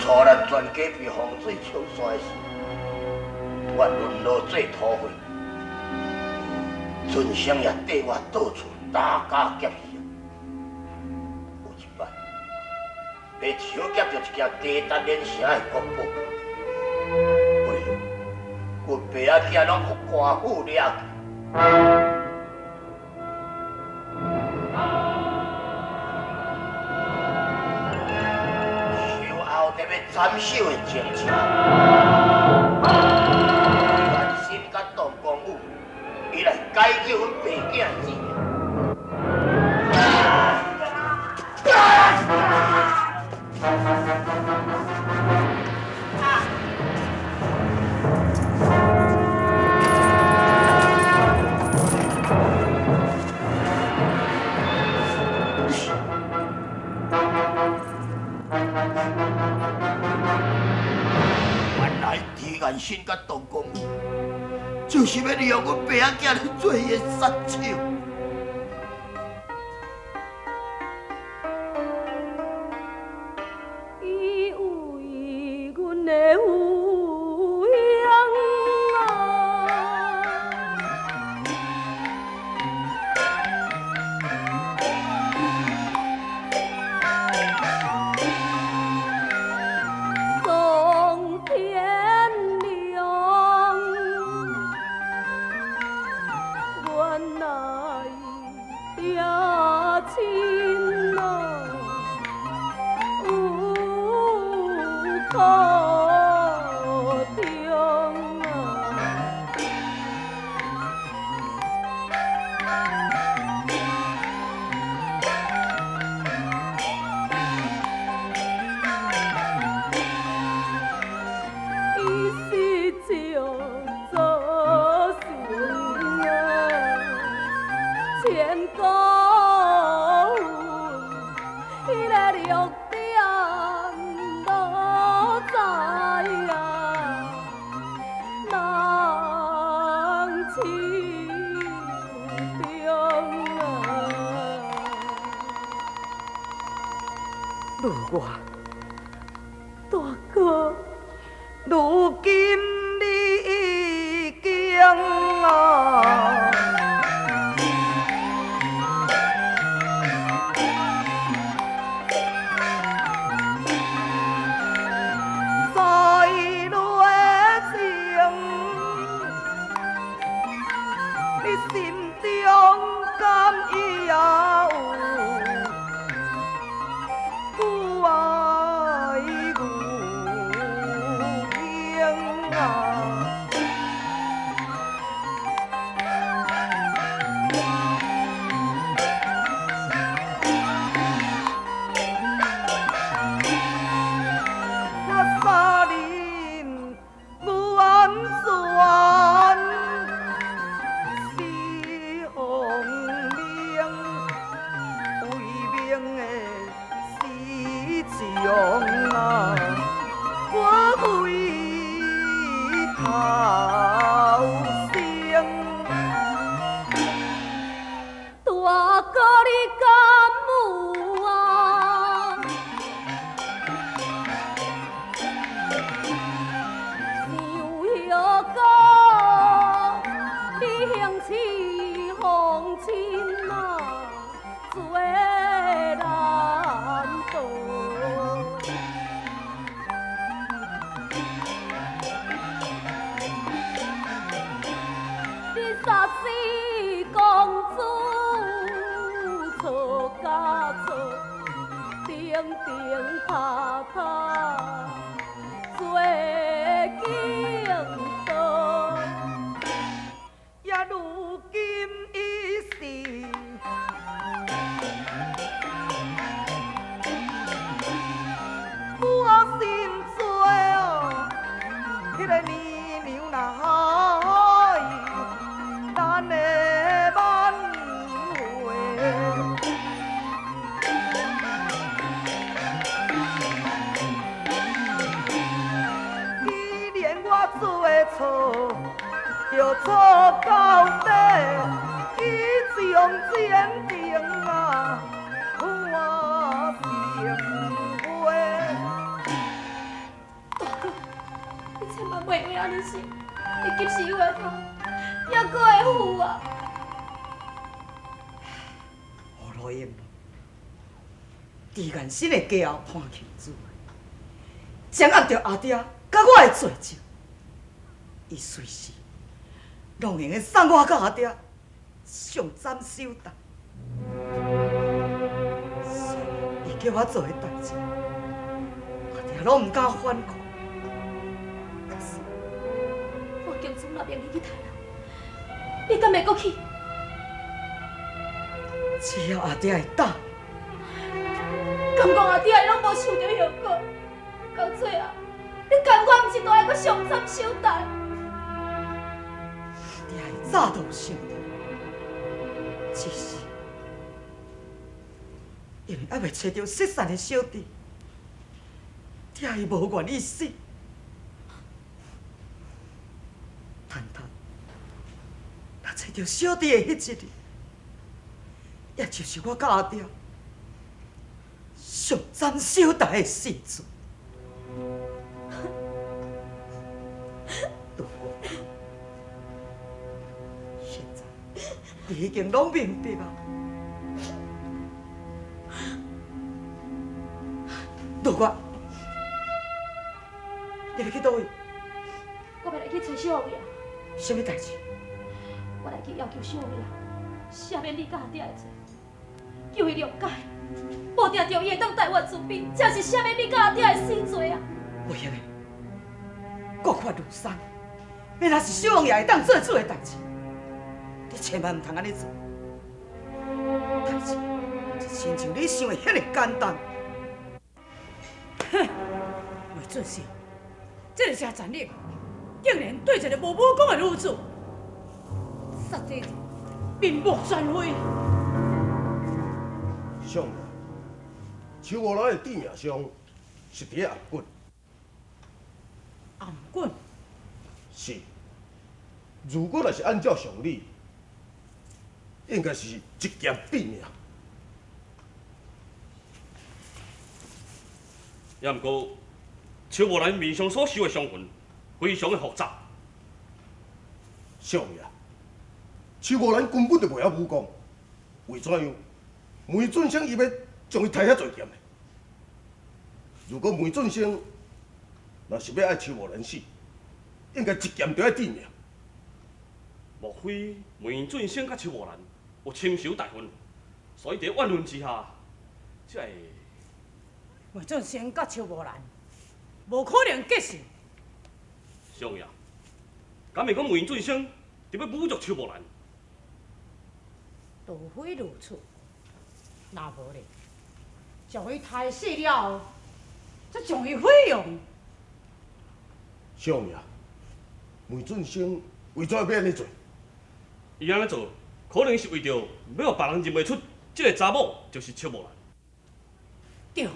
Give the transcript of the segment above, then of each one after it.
初咱全家被洪水沖散的時，我淪落做土匪，尊生也帶我到處打家劫舍。有一擺，被搶劫著一件地單連城的國寶，不料，阮爸仔囝攏予官府掠去。斬首的前程，袁心佮董公武，伊來解救阮爸囝的性命。袁心佮董公武，就是欲利用阮爸仔囝來做伊的殺手。伊為阮的父兄啊，送天良，原來爹親啊，有苦衷啊。伊是照做成啊，千古彼个六點無知啊，人手中啊。如我，大哥，如今你已經啊，在內情，你心中敢也有久愛如英啊？我三人完全是奉命，為命的死將啊，我為頭生。大哥你敢有啊？想彼個，你行刺奉親啊，做難逃。你殺死公主，錯甲錯，定定塔塔做警刀。也如今已是我心醉哦，彼个娘娘若爱咱的挽回。既然我做的錯，就錯到底，以將堅定啊，我成話。按呢想，你急死我头，犹阁会赴啊？胡罗英，伫原身的家后判刑主，掌握著阿爹佮我的罪证，伊随时拢会用得送我佮阿爹上斩首台。所以伊叫我做的代志，阿爹拢毋敢反抗。可是我公主若命你去杀人，你敢会阁去？只要阿爹会答应。敢讲阿爹拢无受著后果，到最后，你甘愿毋是都爱阁上斩首台？阿爹早就有想著，只是因为还袂揣著失散的小弟，爹伊无愿意死。坦坦，若揣著小弟的彼一日，也就是我佮阿爹上斩首台的时阵。杜月，现在你已经拢明白啊。杜月，你欲去佗位？我欲来去揣小王爷。啥物代志？我来去要求小王爷赦免你佮阿爹的罪，求伊谅解。无定著伊会当大发慈悲，才是赦免你佮阿爹的死罪啊！袂用的，国法如山，欲若是小王爷会当做主的代志，你千万毋通按呢做。代志就亲像你想的遐尔简单。哼，魏俊生，这个真残忍，竟然对一个无武功的女子，杀得面目全非。相爷，邱无兰的致命伤是伫咧頷骨。頷骨？是。如果若是按照常理，应该是一剑毙命。也毋过，邱无兰面上所受的伤痕非常的复杂。相爷，邱无兰根本就袂晓武功，为怎样？梅俊生伊欲将伊刣遐济剑呢？如果梅俊生若是欲爱邱无兰死，应该一剑就爱致命。莫非梅俊生佮邱无兰有深仇大恨，所以伫怨恨之下，才会……梅俊生佮邱无兰无可能结仇。相爷，敢会讲梅俊生伫欲侮辱邱无兰？除非如此。若无咧，将伊刣死了后，才将伊毁容。相爷，梅俊生为怎欲按呢做？伊按呢做，可能是为著欲予别人认袂出这个查某就是邱无兰。对，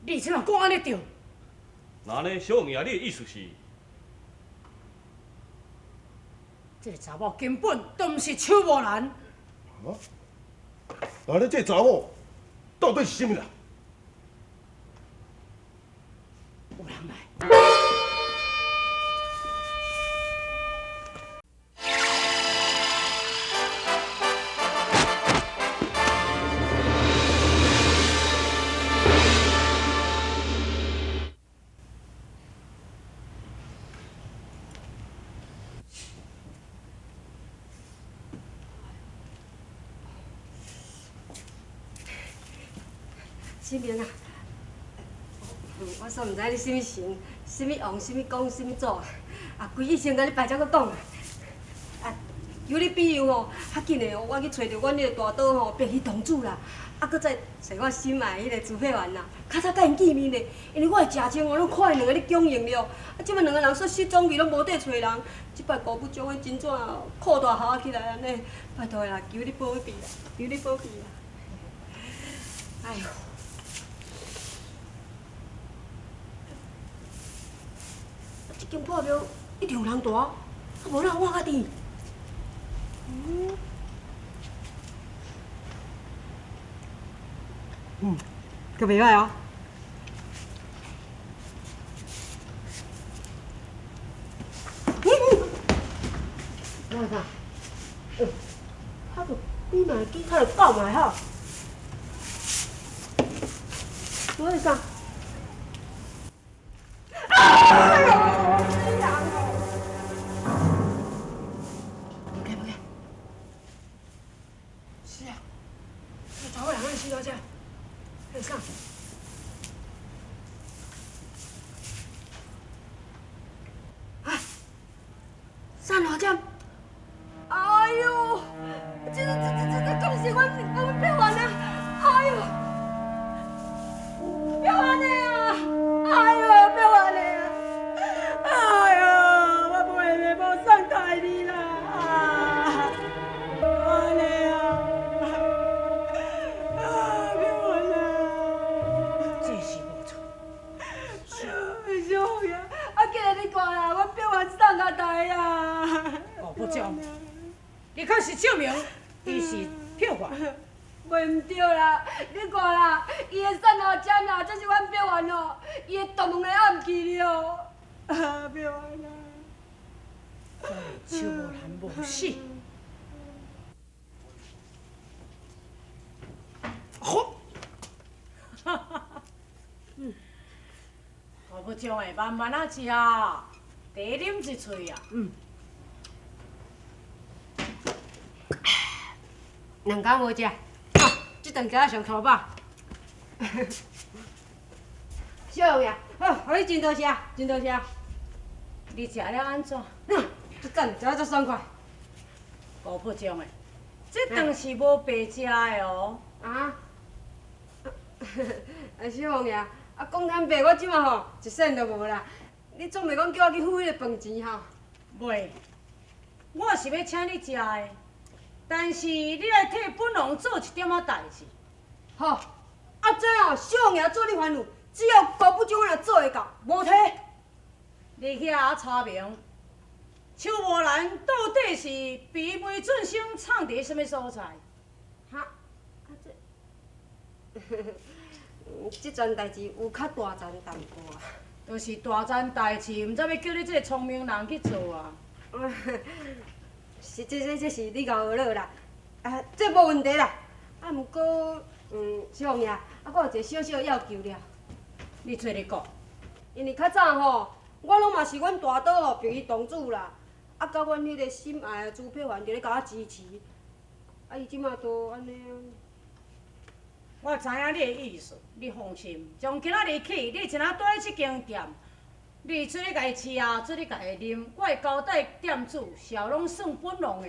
你这嘛讲按呢对？那按呢，小王爷，你的意思是？这个查某根本就毋是邱无兰。啊？那你这查某到底是啥物人？有人来。新明啊，我煞毋知你啥物神、啥物王、啥物公、啥物祖啊！啊，规一生共你拜才阁讲啊！啊，求你庇佑吼，较紧的哦，我去揣著阮彼个大刀吼，白衣童子啦，啊，阁再揣我心爱的彼个朱佩元啦，较早佮𪜶见面咧，因为我的食穿哦，拢看𪜶两个咧供应了，啊，这摆两个人煞失踪去，拢无缀揣人，这摆姑母将阮真怎哭大嚎起来按呢，拜托啦，求你保庇啦，求你保庇啦！哎哟。这间破庙一定有人住，啊无哪有我家己？阁袂歹哦。会记敲著狗嘛会晓。我是啥？哎呦，死人哦！不给不给。是啊，那查某人按死到这，是啥？啊，送偌针？哎呦，这敢是阮碧云啊？哎呦，碧云的啊！哎呦，碧云的啊！哎呦，我袂袂无送台你啦！啊，碧云的啊！啊，碧云啊！这是无错。哎呦，小凤啊，啊，既然你看啦，阮碧云送下台啦。哦，不讲，你确实证明伊是票房。袂毋对啦，你看啦，伊的送后针啦，这是阮碧云哦，伊的大门的暗器了。啊，碧云啊！邱无兰无死。好。哈哈哈。嗯。我不将的慢慢仔食，茶啉一喙啊。嗯。两工无食，这顿鸡仔上粗饱。小凤爷，好，予你真多谢，真多谢。你食了按怎？足赞，食了足爽快。吴部长的，这顿是无白食的哦。啊？啊，小凤爷，啊，讲坦白，我这马吼一仙都无啦。你总袂讲叫我去付彼个饭钱吼？袂，我是欲请你食的。但是你来替本王做一点仔代志。好，啊这哦，小凤爷做你吩咐，只要高部长我若做会到，无退。你去遐查明，邱无兰到底是被梅俊生藏伫啥物所在？哈，啊这，这桩代志有较大层淡薄啊。就是大层代志，毋知欲叫你这个聪明人去做啊。是，这是你共学了啦，啊，这无问题啦。啊，毋过，小凤爷，啊，我有一个小小的要求了。你做咧讲。因为较早吼，我拢嘛是阮大刀吼逼伊动主啦，啊，佮阮彼个心爱的朱佩凡伫咧共我支持，啊，伊这马都按呢啊。我知影你的意思，你放心，从今仔日起，你一若蹛伫这间店。你出去共伊饲啊，出去共伊啉，我会交代店主，事后拢算本王的。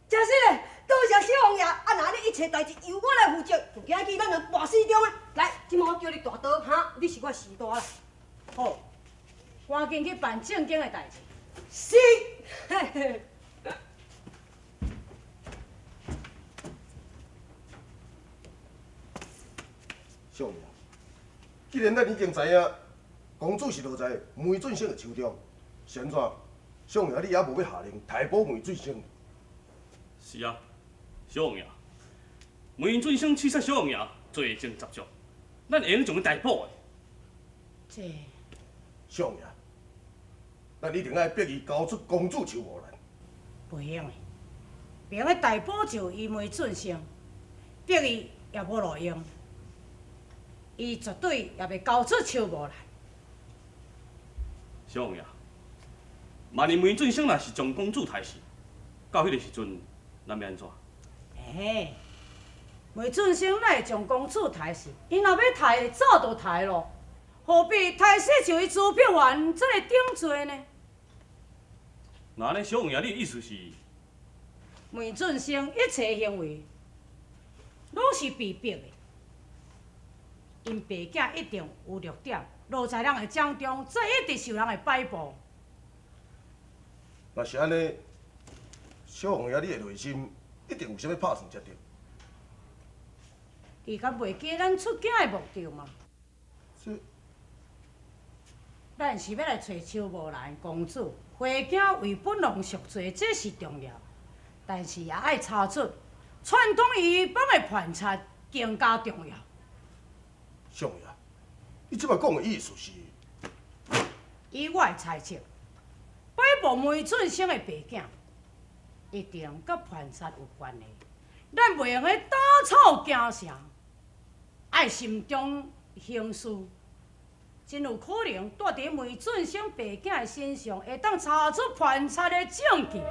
真实嘞，多谢小王爷，啊，若按呢一切代志由我来负责，从今仔起咱就跋死中的。来，这马我叫你大刀，哈，你是我序大啦。好，赶紧去办正经的代志。是。嘿嘿。少爷，既然咱已经知影。公主是落在梅俊生的手中，是按怎？小王爷，你也无欲下令逮捕梅俊生？是啊，小王爷，梅俊生刺杀小王爷，罪证确凿，咱会用将伊逮捕的。这，小王爷，咱一定爱逼伊交出公主邱无兰。袂用的，袂用的逮捕就伊梅俊生，逼伊也无路用，伊绝对也袂交出邱无兰。小王爷，万一梅俊生若是将公主杀死，到彼个时阵，咱欲按怎？欸，梅俊生哪会将公主杀死？伊若欲杀，早就杀咯，何必杀死像伊朱碧云这个顶罪呢？那按呢，小王爷，你的意思是？梅俊生一切行为，拢是被逼的，𪜶爸囝一定有弱点。落在人的掌中，这一直受人的摆布。若是按呢，小王爷，你的内心一定有啥物拍算才对。你敢袂记咱出京的目的吗？这，咱是欲来揣邱无兰公主回京为本王赎罪，这是重要。但是也爱查出串通伊帮的叛贼更加重要。小王爷。你这摆讲的意思是？以我的猜测，摆布梅俊生的爸囝，一定佮叛贼有关系。咱袂用得打草惊蛇，爱慎重行事。真有可能住佇梅俊生爸囝的身上，會當查出盤查的證據。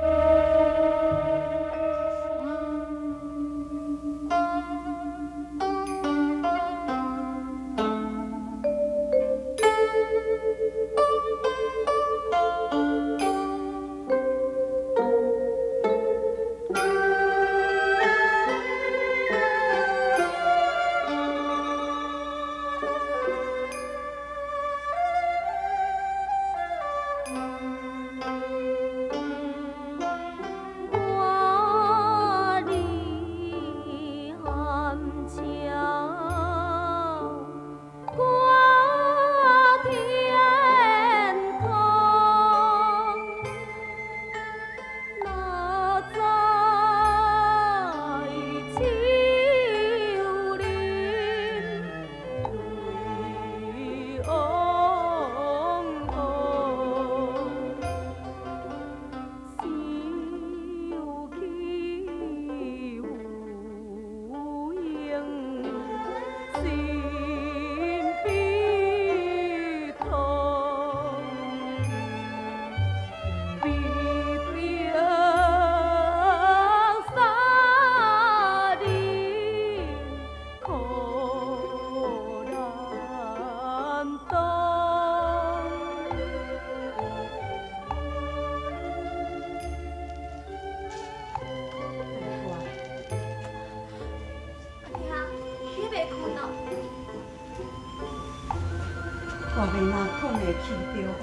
我欲若困会去就好。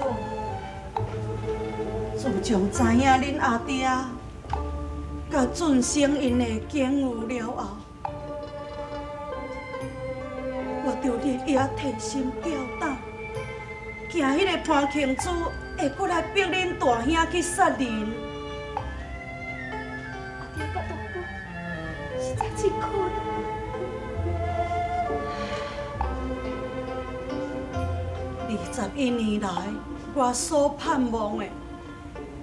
自从知影恁阿爹佮俊生𪜶的境遇了后，我就日夜提心吊胆，惊彼个潘庆珠会阁来逼恁大兄去杀人。阿爹佮大哥实在真可怜。 21年来，我所盼望的，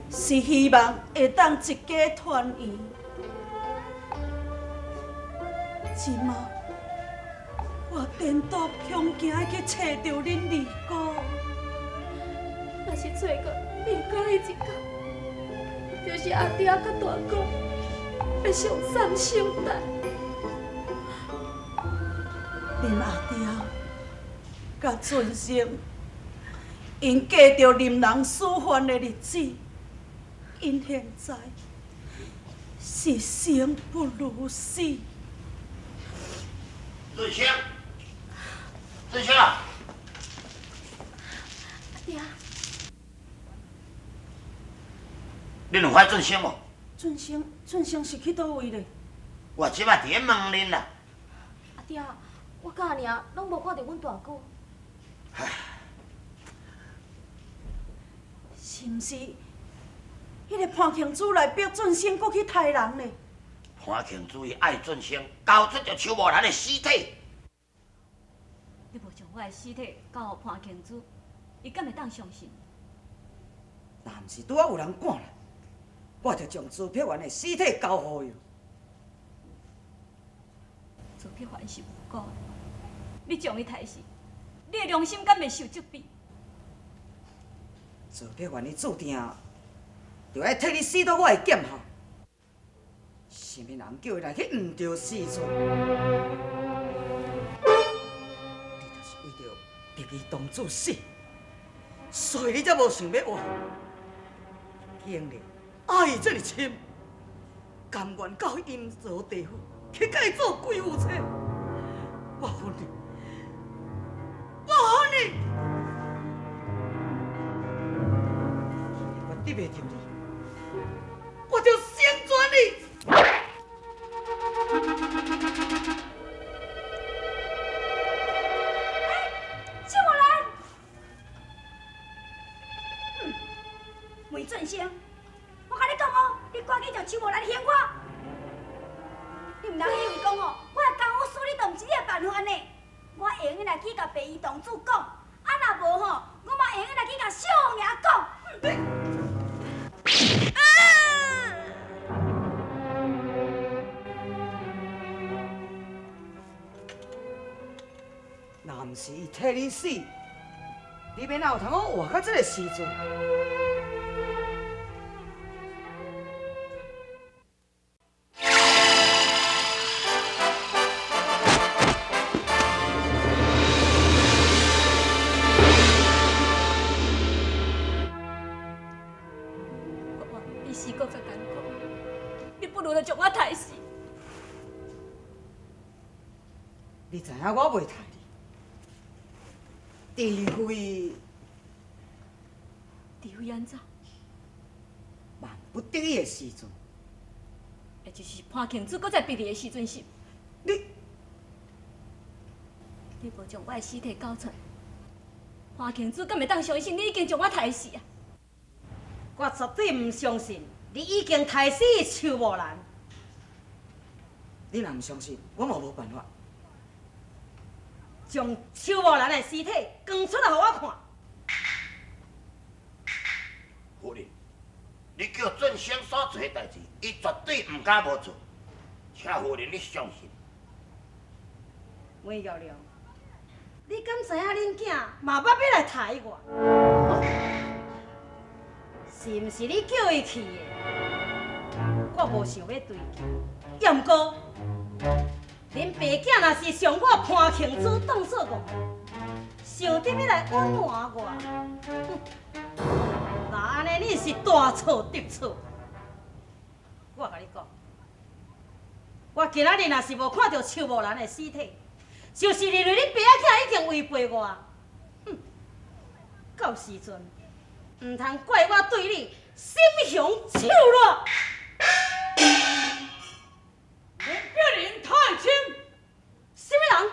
是希望会当一家团圆。这马，我颠倒恐惊去找著恁二哥。若是找过二哥彼一天，就是阿爹佮大哥欲上送相待。恁阿爹佮俊生。𪜶过著任人使唤的日子，𪜶现在是生不如死。俊生，俊生啊！阿爹，恁有看俊生无？俊生，俊生是去佗位咧？我这摆伫咧问恁啦。阿爹，我佮阿娘拢无看著阮大哥。唉。是毋是？彼个潘庆珠来逼俊生阁去刣人咧？潘庆珠伊爱俊生，交出著邱无兰的尸体。你无将我的尸体交予潘庆珠，伊敢会当相信？若毋是拄仔有人赶来，我就将朱碧元的尸体交予伊。朱碧元是无辜的，你将伊刣死，你的良心敢袂受责备？朱碧元，你注定就爱替你死佇我的剑下。啥物人叫伊来去毋著死罪？你就是为著逼伊当主死，所以你才无想欲活。竟然爱这么深，甘愿到阴曹地府去共伊做鬼夫妻。我恨你，我恨你！我得袂著你，我就成全你。欸，邱木兰，梅俊生，我共你讲哦，你赶紧将邱木兰还我。你毋通以为讲哦，我的功夫输你都毋是你的办法呢。我会用得来去共白衣同主讲，啊若无吼，我嘛会用得来去共小红爷讲。毋是伊替你死，你欲哪有通好活到這个时阵？我活比死阁较艰苦，你不如就將我刣死。你知影我袂刣你，除非除非按怎？萬不得已的時陣。也就是潘慶子閣再逼你的時陣是？你，你無將我的屍體交出來，潘慶子敢會當相信你已經將我刣死啊？我絕對毋相信你已經刣死邱木蘭。你若毋相信，我嘛無辦法。將邱木蘭的屍體扛出來予我看。夫人，你叫俊生所做的代誌，伊絕對毋敢無做，請夫人你相信。梅玉良，你敢知影恁囝嘛捌欲來刣我？是毋是你叫伊去的？我無想欲追究，也毋過，恁爸囝若是將我潘慶珠當做戇，想得欲來隱瞞我，哼！那按呢你是大錯特錯。我共你講，我今仔日若是無看著邱木蘭的屍體，就是認為恁爸仔囝已經違背我。哼！到時陣，毋通怪我對你心雄手軟。恁別人太輕，什麼人？